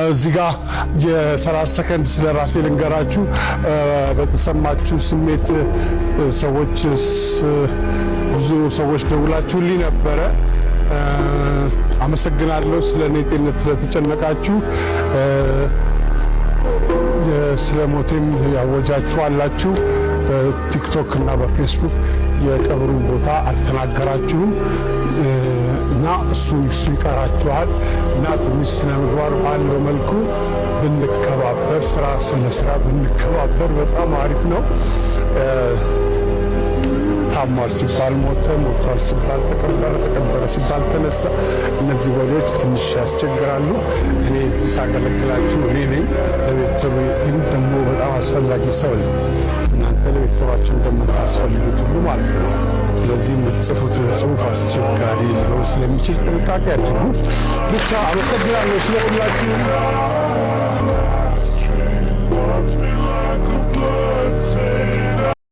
እዚህ ጋ የ30 ሰከንድ ስለ ራሴ ልንገራችሁ። በተሰማችሁ ስሜት ሰዎች፣ ብዙ ሰዎች ደውላችሁልኝ ነበረ። አመሰግናለሁ ስለ እኔ ጤንነት ስለተጨነቃችሁ። ስለ ሞቴም ያወጃችሁ አላችሁ። በቲክቶክ እና በፌስቡክ የቀብሩን ቦታ አልተናገራችሁም እና እሱ ይቀራችኋል እና ትንሽ ስነ ምግባር ባለው መልኩ ብንከባበር፣ ስራ ስለ ስራ ብንከባበር በጣም አሪፍ ነው። ታሟል ሲባል ሞተ፣ ሞቷል ሲባል ተቀበረ፣ ተቀበረ ሲባል ተነሳ። እነዚህ ወሬዎች ትንሽ ያስቸግራሉ። እኔ እዚህ ሳገለግላችሁ እኔ ነኝ። ለቤተሰቡ ግን ደግሞ በጣም አስፈላጊ ሰው ነኝ። እናንተ ለቤተሰባችሁ እንደምታስፈልጉት ሁሉ ማለት ነው። ስለዚህ የምትጽፉት ጽሁፍ አስቸጋሪ ሊሆን ስለሚችል ጥንቃቄ አድርጉ። ብቻ አመሰግናለሁ ስለ ሁላችሁም።